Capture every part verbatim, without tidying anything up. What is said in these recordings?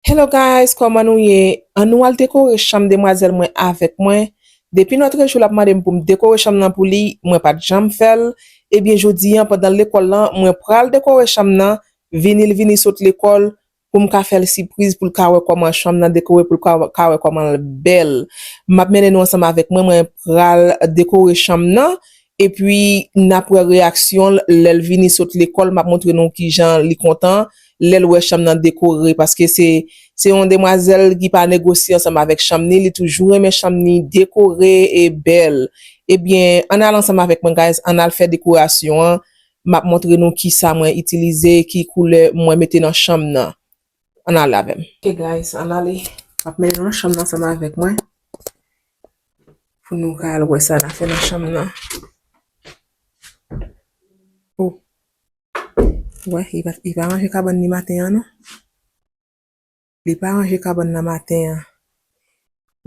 Hello guys, kòman nou ye? Ann nou al dekore chanm demwazèl mwen avèk mwen. Depi lòtrejou l ap mande m pou m dekore chanm nan pou li, mwen pa t janm fè l. Ebyen jodi a, pandan l lekòl lan, mwen pral dekore chanm nan, vini l vini sot lekòl, pou m ka fè l sipriz, pou l ka wè kòman chanm nan dekore, pou l ka, ka wè kòman l bèl. M ap mennen nou ansanm avèk mwen, mwen pral dekore chanm nan, epi n ap wè reyaksyon l lè l vini sot lekòl, m ap montre nou kijan li kontan lè l wè chanm nan dekore, paske se, se yon demwazèl ki pa negosye ansanm avèk chanm ni, li toujou renmen chanm ni dekore e bèl. Ebyen, ann al ansanm avèk mwen, guys, ann al fè dekorasyon an, m ap montre nou kisa mwen itilize, ki koulè mwen mete nan chanm nan. Ann ale avè m. Ok, guys, ann ale. M ap mennen nou nan chanm nan ansanm avèk mwen. Pou nou ka al wè sa n a fè nan chanm nan. Oh. Wè, li pa, li pa ranje kabann li maten an, non. Li pa ranje kabann nan maten an.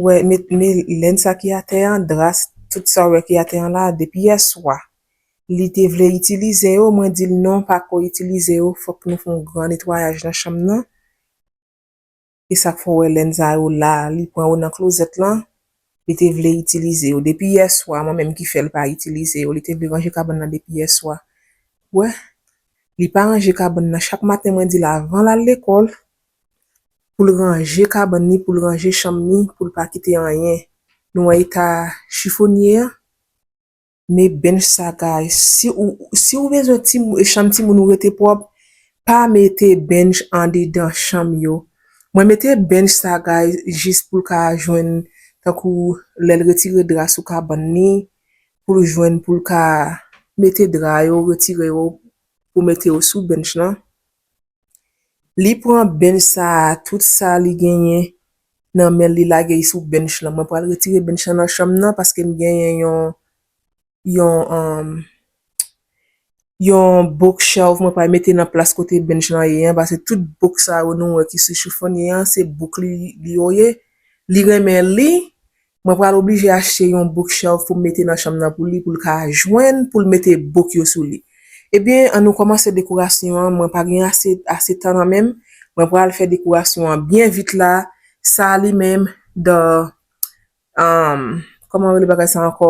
Wè, men, men lèn sa ki atè an, dra, tout sa w wè ki atè an la, depi yèswa. Li te vle itilize yo, mwen di l non, pa ko itilize yo, fòk nou fè yon gran netwayaj nan chanm nan. E sa k fè w wè lèn sa yo la, li pran yo nan klozèt lan, li te vle itilize yo. Depi yèswa, mwen menm ki fè l pa itilize yo, li te vle ranje kabann nan depi yèswa. Wè, li pa ranje kabann nan. Chak maten, mwen di l avan l al lekòl, pou l ranje kabann ni, pou l ranje chanm ni, pou l pa kite anyen. Nou wè eta chifonye an? Men bench sa, guys. Si ou, si ou bezwen ti, chanm timoun ou rete pwòp, pa mete bench andedan chanm yo. Mwen mete bench sa, guys, jis pou l ka jwenn, tankou lè l retire dra sou kabann ni, pou l jwenn, pou l ka mete dra yo, retire yo, pou mete yo sou bench lan. Li pran bench sa a, tout sa li genyen nan men l, li lage l sou bench lan. Mwen pral retire bench lan nan chanm nan paske m genyen yon, yon, um, yon bookshelf mwen pral mete nan plas kote bench lan ye an, paske tout book sa yo nou wè ki sou chifonye an, se book li, li yo ye. Li renmen li, mwen pral oblije achte yon bookshelf pou m mete nan chanm nan pou li, pou l ka jwenn, pou l mete book yo sou li. Ebyen, ann nou kòmanse dekorasyon an. Mwen pa gen ase, ase tan nan men m. Mwen pral fè dekorasyon an byen vit la. Sa li menm, the, um, kòman yo rele bagay sa ankò?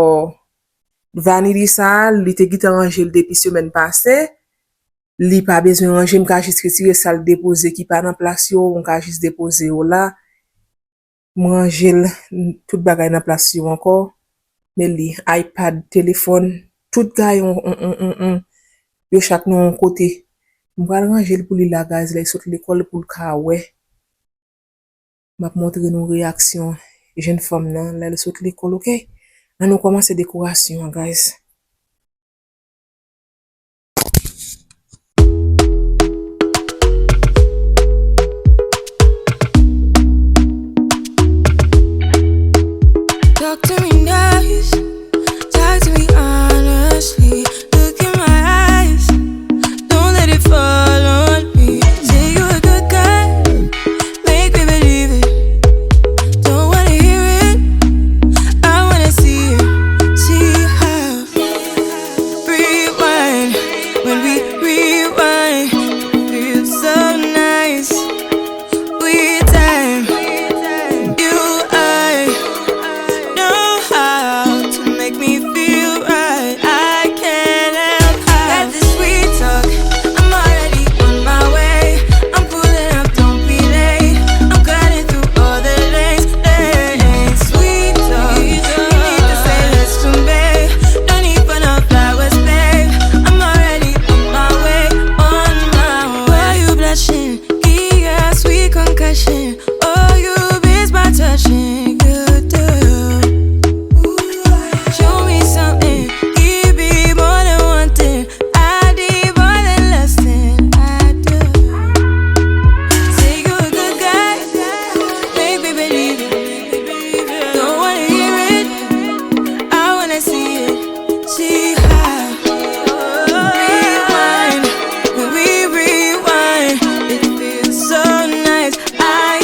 Vanili sa, li te gentan ranje l depi semèn pase. Li pa bezwen ranje, m ka jis retire sa l depoze ki pa nan plas yo, m ka jis depoze yo la. M ranje l, tout bagay nan plas yo ankò. Men li, iPad, telefòn, tout gayon, on, on, on, on, yo chak nan yon kote. M pral ranje l pou li la, guys, lè l sot lekòl pou l ka wè. M ap montre nou reyaksyon jenn fanm nan lè l sot lekòl, oke? Ann nou kòmanse dekorasyon an, guys. Talk to me nice, talk to me honestly. Look in my eyes, don't let it fall on me. Say you a good guy, make me believe it. Don't wanna hear it, I wanna see it. See how. Rewind, when we rewind, it feels so nice. We time, you, I know how to make me feel right. I can't help how. Got this sweet talk, I'm already on my way. I'm pulling up, don't be late. I'm cutting through all the lanes, lanes. Sweet talk, you need to say less to me. No need for no flowers, babe. I'm already on my way, on my way. Why you blushing? Give you a sweet concussion. Oh, you miss my touching. You do. Show me something. Give me more than one thing. I need more than less than I do. Say you a good guy, make me believe it. Don't wanna hear it, I wanna see it. See how. Rewind, when we rewind, it feels so nice. I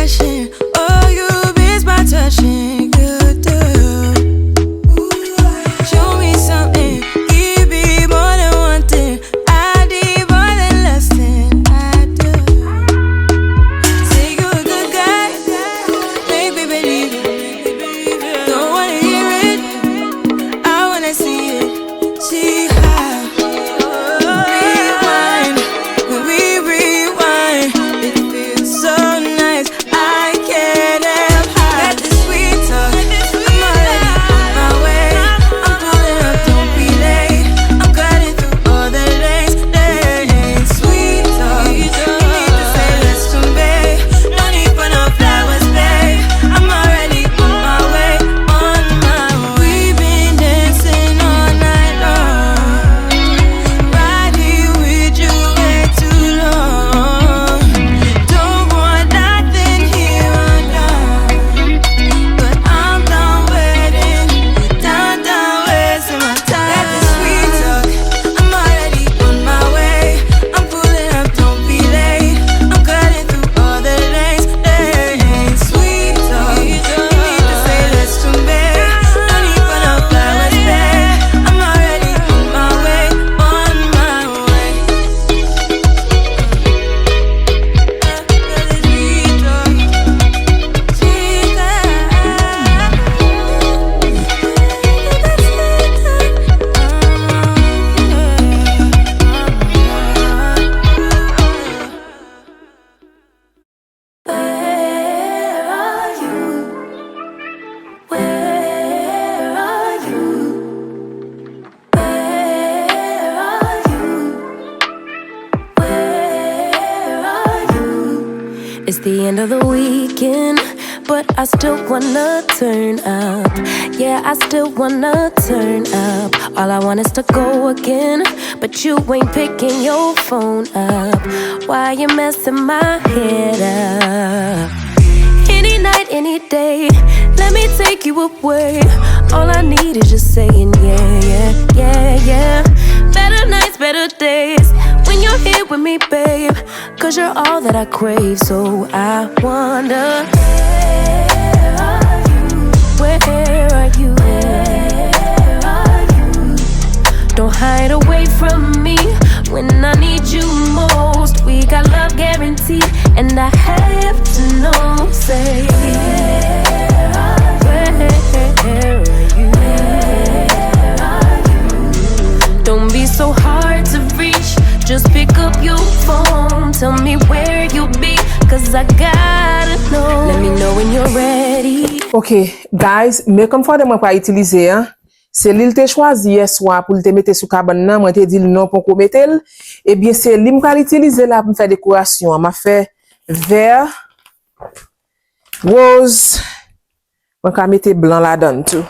Oh, you miss my touching, you do. Show me something, give me more than one thing. I need more than lust and I do. Say you a good guy, make me believe it. Don't wanna hear it, I wanna see it. See how we rewind, when we rewind, it feels so nice. I can't help how. Got the sweet talk. I'm already on my way. I'm pulling up, don't be late. I'm cutting through all the lanes. They ain't sweet talk. You need to say less to me. No need for no flowers, babe. I'm already on my way, on my way. We've been dancing all night long. Right here with you way too long. Don't want nothing here or now. But I'm done waiting, done, done wasting my time. Got the sweet talk, I'm already on my way. I'm pulling up, don't be late. I'm cutting through all the lanes. They ain't sweet talk. You need to say less to me. No need for no flowers, babe. I'm already on my way, on my way. Where are you? Where are you? Where are you? Where are you? It's the end of the weekend, but I still wanna turn up. Yeah, I still wanna turn up. All I want is to go again, but you ain't picking your phone up. Why you messing my head up? Any night, any day, let me take you away. All I need is just saying yeah, yeah, yeah, yeah. Better nights, better days, when you're here with me, babe. 'Cause you're all that I crave, so I wonder, where are you? Where are you? Where are you? Don't hide away from me when I need you most. We got love guaranteed, and I have to know. Say, where are you? Don't be so hard to reach. Just pick up your phone. Tell me where you be, 'cause I gotta know. Let me know when you're ready. Ok, guys, men kòm fòdè mwen pral itilize an, se li l te chwazi yèswa pou l te mete sou kabann nan, mwen te di l non, poko mete l. Ebyen, se li m pral itilize la pou m fè dekorasyon an. M ap fè vè, woz, mwen ka mete blan ladan l tou.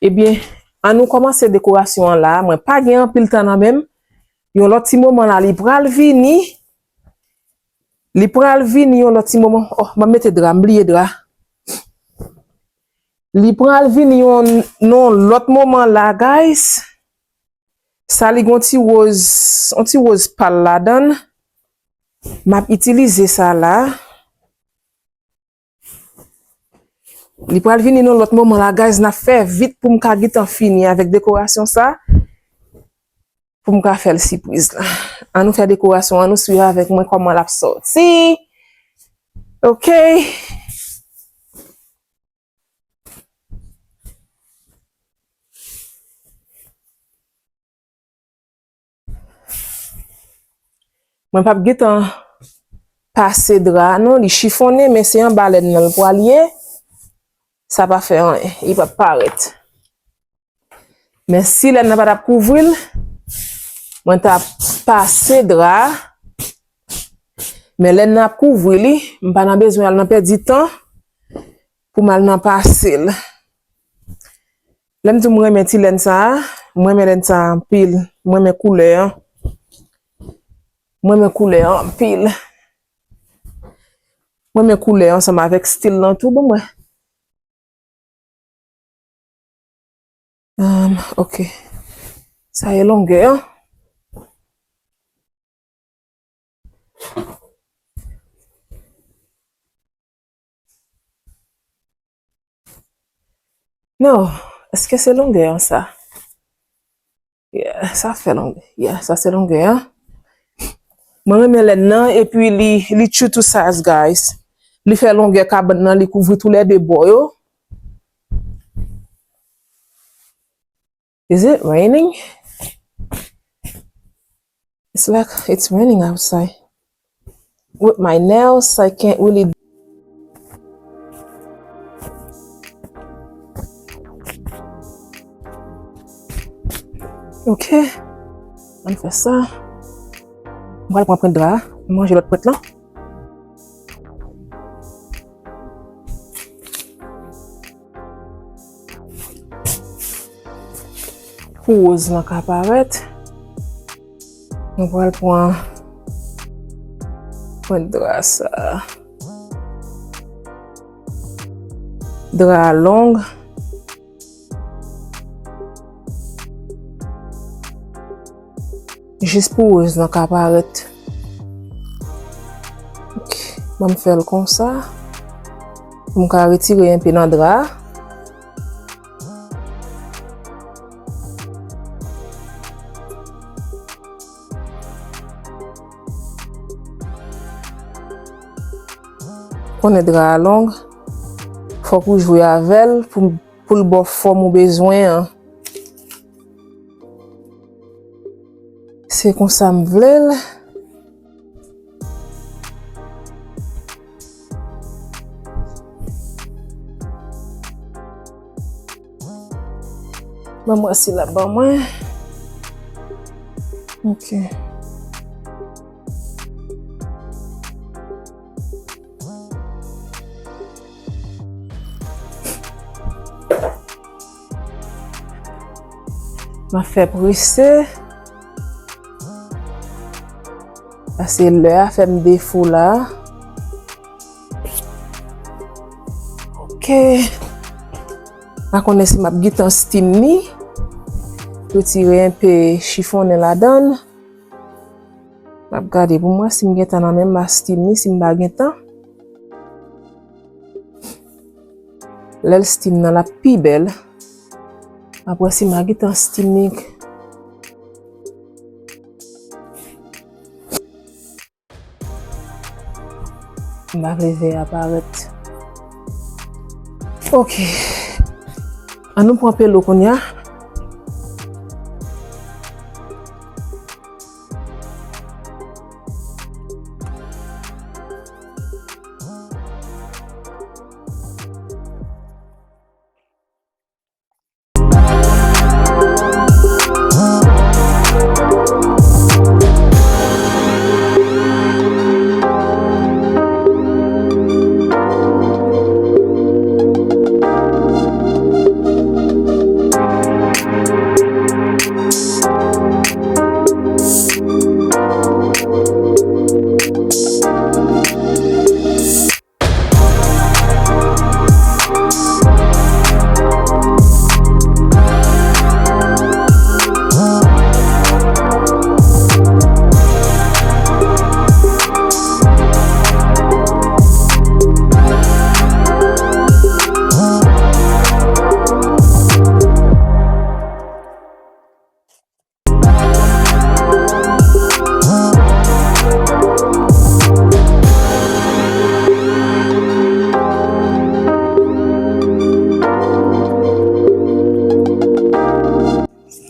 Ebyen, ann nou kòmanse dekorasyon an la. Mwen pa gen anpil tan nan men m. Yon lòt ti moman la, li pral vini. Li pral vini yon lòt ti moman. Oh, mwen mete dra, m bliye dra. Li pral vini yon, yon lòt moman la, guys. Sa li gon ti woz, yon ti woz pal ladan l. M ap itilize sa la. Li pral vini nan lòt moman la, guys, n ap fè vit pou m ka gentan fini avèk dekorasyon sa, pou m ka fè l sipriz la. Ann nou fè dekorasyon, ann nou swiv avèk mwen kòman l ap sòti. Ok. Mwen p ap gentan pase dra a non, li chifonnen, men se anba lèn nan l pral ye. Sa pa fè anyen, li p ap parèt. Men si lèn nan pa t ap kouvri l, mwen t ap pase dra a. Men lèn nan ap kouvri li, m pa nan bezwen al nan pèdi tan pou m al nan pase l. Lè m di w m renmen ti lèn sa a, m renmen lèn sa a anpil. M renmen koulè an. M renmen koulè an anpil. M renmen koulè ansanm avèk stil lan tou, bon mwen. Um, ok. Sa e longè an. No, èske se longè an sa? Yeah, sa fè longè. Yeah, sa se longè an. Mwen renmen lèn nan, epi li, li true to size, guys. Li fè longè kabann nan, li kouvri toulède bò yo. Is it raining? It's like it's raining outside. With my nails, I can't really. Ok. Ann fè sa. Mwen pral pran pwent dra a. Mwen ranje lòt pwent lan. Pou woz lan ka parèt, mwen pral pran, pran dra sa. Dra a long. Jis pou woz lan ka parèt. Ok, ban m fè l konsa. Pou m ka retire enpe nan dra a. Konnen dra a long, fòk ou jwe avè l pou, pou l ba w fòm ou bezwen an. Se konsa m vle l. Ban m wè si l ap ban mwen. Ok. M ap fè prese. Paske lè a fè m defo la. Ok. Pa konnen si m ap gentan steam ni. Retire enpe chifonnen ladan l. M ap gade pou m wè si m gentan nan men m, m a steam ni, si m pa gentan. Lè l steam nan, l ap pi bèl. M ap wè si m a gentan steam ni. M pa vle vè a parèt. Ok. An nou pran pelo kounye a.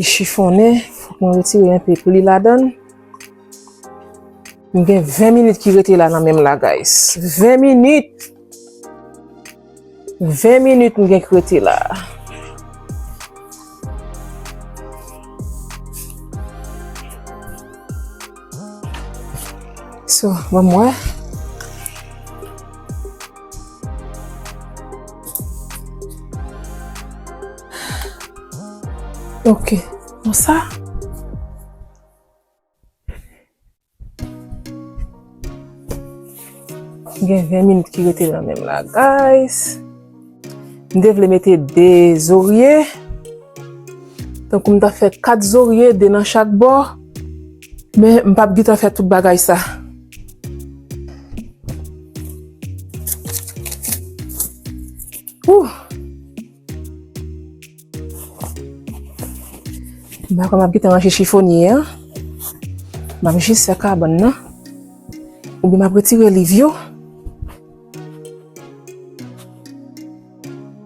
Li chifonnen, fòk mwen retire enpe pli ladan l. M gen ven minit ki rete la nan men m la, guys. Ven minit! Ven minit m gen k rete la. So, ban m wè. Ok, konsa. Gen ven minit ki rete nan men m la, guys. M te vle mete de zorye. Tankou m ta fè kat zorye, de nan chak bò. Men m p ap gentan fè tout bagay sa. Ouh. M pa kwè m ap gentan ranje chifonye an. M ap jis fè kabann nan. Oubyen m ap retire liv yo.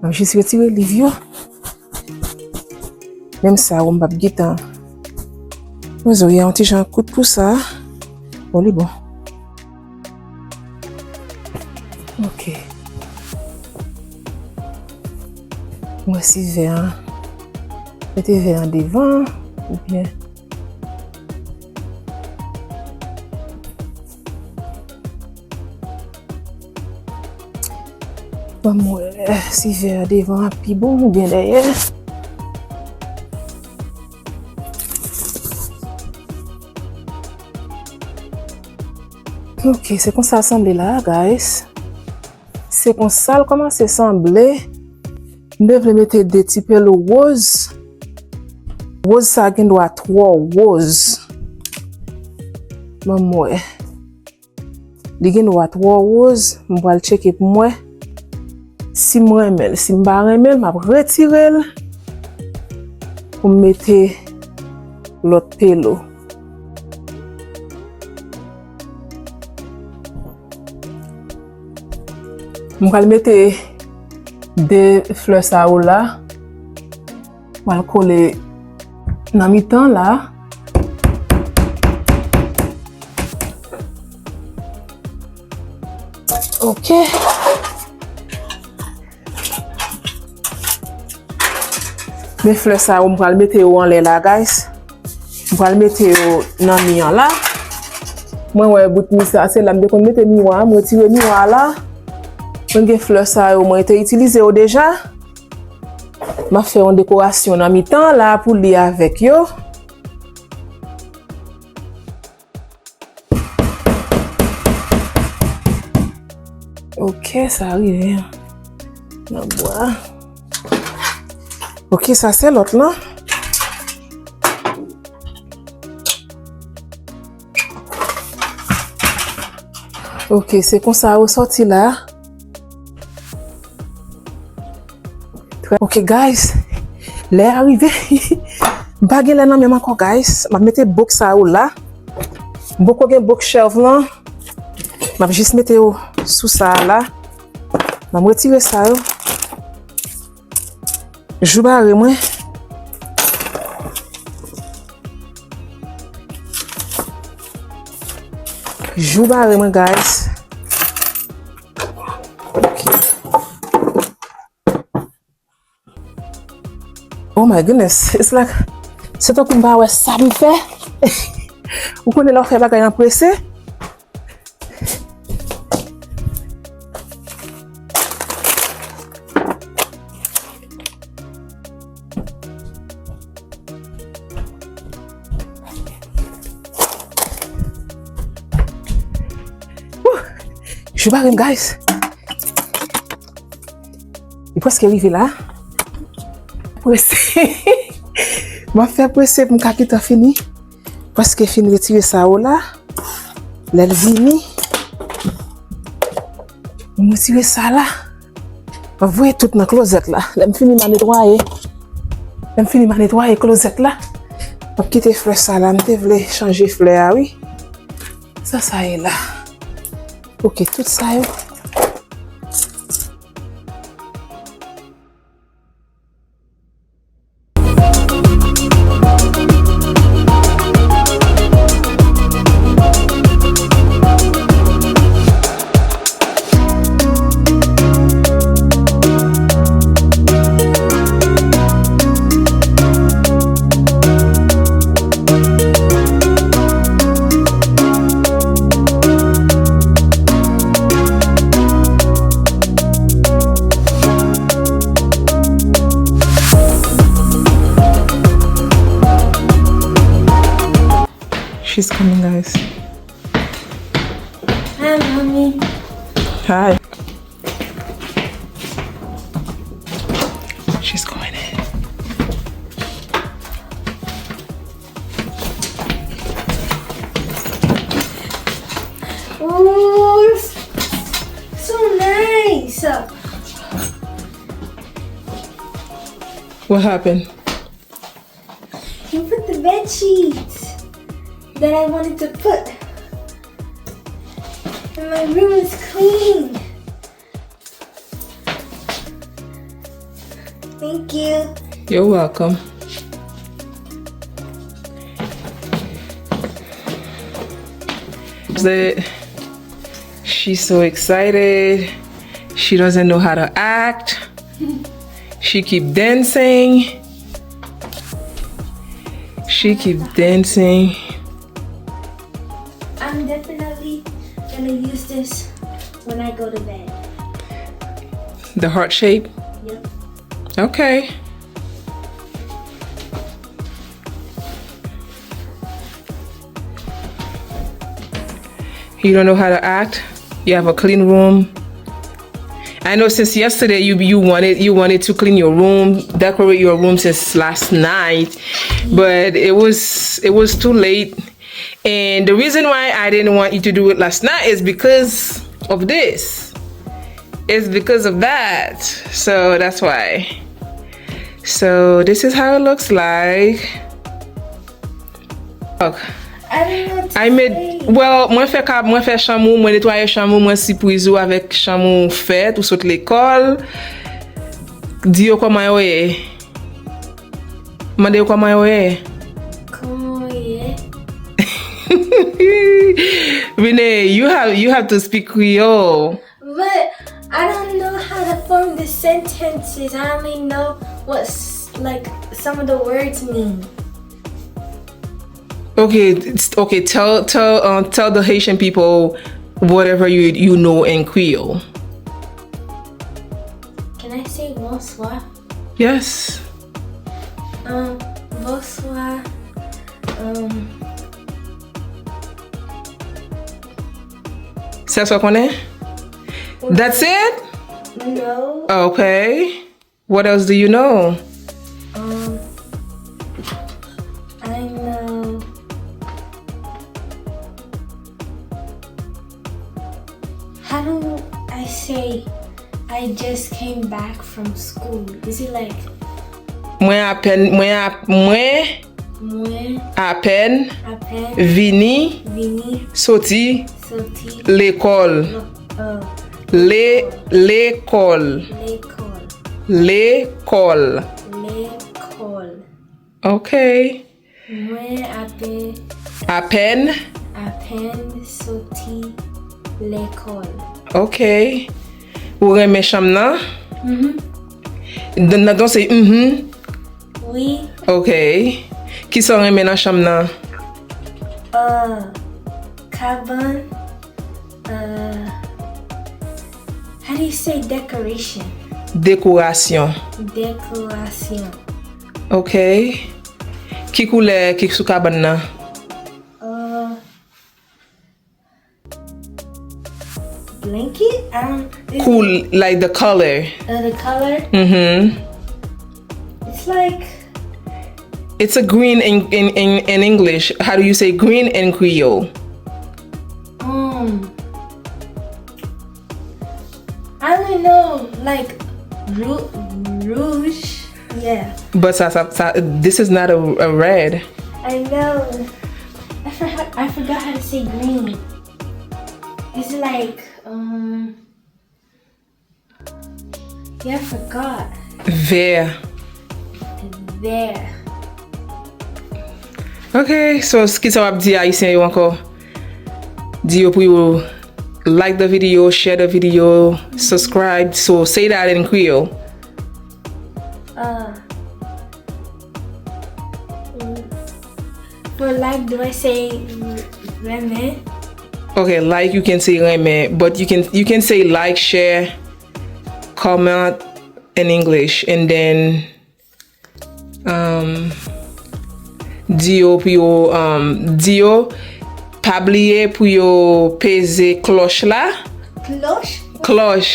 M ap jis retire liv yo. Menm sa, ou m p ap gentan. Ozo, y a yon ti jan kout pou sa. Bon, li bon. Ok. Mwen si vè an. Mete vè an devan. Oubyen. Ban m wè si vè a devan an pi bon oubyen dèyè. Ok, se konsa l sanble la, guys. Se konsa l kòmanse sanble. M te vle mete de ti pelo woz. Woz sa gen dwa twò woz. Ban m wè. Li gen dwa twò woz. M pral tcheke pou m wè si m renmen l. Si m pa renmen l, m ap retire l pou m mete lòt pelo. M pral mete de flè sa yo la. M pral kole nan mitan la. Ok. Men flè sa yo, m pral mete yo anlè la, guys. M pral mete yo nan mi an la. Mwen wè bout mi sa, se la m te konn mete miwa, m retire miwa la. Mwen gen flè sa yo, mwen te itilize yo deja. M ap fè yon dekorasyon nan mitan la pou li avèk yo. Ok, sa rive nan bwa. Ok, sa se lòt lan. Ok, se konsa yo sòti la. Ok, guys, lè a rive. M pa gen lè nan men m ankò, guys. M ap mete bok sa yo la. M poko gen bok chèv lan. M ap jis mete yo sou sa a la. M ap retire sa yo. Jou bare mwen. Jou bare mwen, guys. Ok. Oh my goodness, it's like, se tankou m pa wè sa m fè. Ou konnen lè w fè bagay anprese. Woo! Jou bare m, guys. Li prèske rive la. Prese. M ap fè prese pou m ka gentan fini. Prèske fin retire sa yo la. Lè l vini, m retire sa la. M ap voye tout nan klozèt la. Lè m fini, m a netwaye. Lè m fini, m a netwaye klozèt la. M ap kite flè sa la. M te vle chanje flè a, wi. Sa, sa ye la. Ok, tout sa yo. She's coming, guys. Hi, mommy. Hi. She's going in. Ooh, so nice. What happened? Mwen fèk bed sheets that I wanted to put. And my room is clean. Thank you. You're welcome. That she's so excited. She doesn't know how to act. She keep dancing. She keep dancing. I'm definitely gonna use this when I go to bed. The heart shape? Yep. Okay. You don't know how to act? You have a clean room? I know since yesterday you you wanted you wanted to clean your room, decorate your room since last night, but it was it was too late. And the reason why I didn't want you to do it last night is because of this. It's because of that. So that's why. So this is how it looks like. Look. I don't know what to I made say. Well, mwen fè kab, mwen fè chanm ou, mwen netwaye chanm ou, mwen sipriz ou avèk chanm ou fèt, ou sot lekòl. Di yo kòman yo ye. Mande yo kòman yo ye. Kòman w ye? Renee, you have you have to speak Creole. But I don't know how to form the sentences. I only know what s- like some of the words mean. Okay, it's- okay. Tell tell uh, tell the Haitian people whatever you you know in Creole. Can I say bonsoir? Yes. Um, bonsoir. Um, Sèl sa w konnen? That's it? No. Okay. What else do you know? Um, I know. How do I say I just came back from school? Is it like Mwen apèn, mwen ap, mwen Mwen apèn apèn vini vini soti soti lekòl. Lo- uh, Le, lekòl. Lekòl. Lekòl. Lekòl. Ok. Mwen apèn Apèn apèn soti lekòl. Ok. Ou renmen chanm nan? Mhm. Nan, nan, don't say mhm. Wi. Ok. Kisa w renmen nan chanm nan? Uh, kabann. Uh, how do you say decoration? Dekorasyon. Dekorasyon. Ok. Ki koulè ki sou kabann nan? Uh, blanket? Um, is Cool, it- like the color. Uh, the color? Mm-hmm. It's like It's a green in, in, in, in English. How do you say green in Creole? Um, I don't know, like ru- rouge. Yeah. But sa, sa, sa, this is not a, a red. I know. I forgot. I forgot how to say green. It's like um. Yeah, I forgot. Vè. Vè. Ok, so kisa w ap di Ayisyen yo ankò? Di yo pou yo like the video, share the video, subscribe. So say that in Creole. Uh, mm, for like, do I say renmen? Okay, like you can say renmen, but you can you can say like, share, comment in English, and then um, di yo pou yo um, di yo pa bliye pou yo peze klòch la. Klòch? Klòch,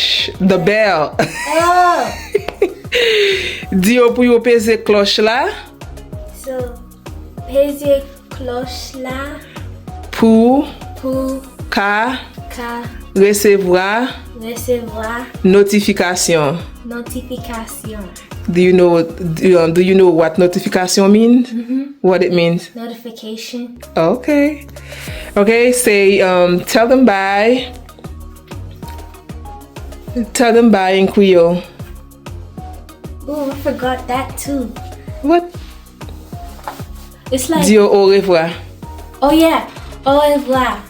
the bell. Oh. Di yo pou yo peze klòch la. So, peze klòch la. Pou pou ka ka resevwa resevwa notifikasyon. Notifikasyon. Do you know do, um, do you know what notification means? Mm-hmm. What it means? Notification. Okay. Okay, say um tell them bye. Tell them bye in Creole. Oh, I forgot that too. What? It's like, Di yo orevwa. Oh yeah, au revoir.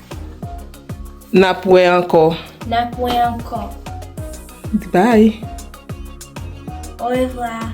N ap wè ankò. N ap wè ankò. Bye. Au revoir.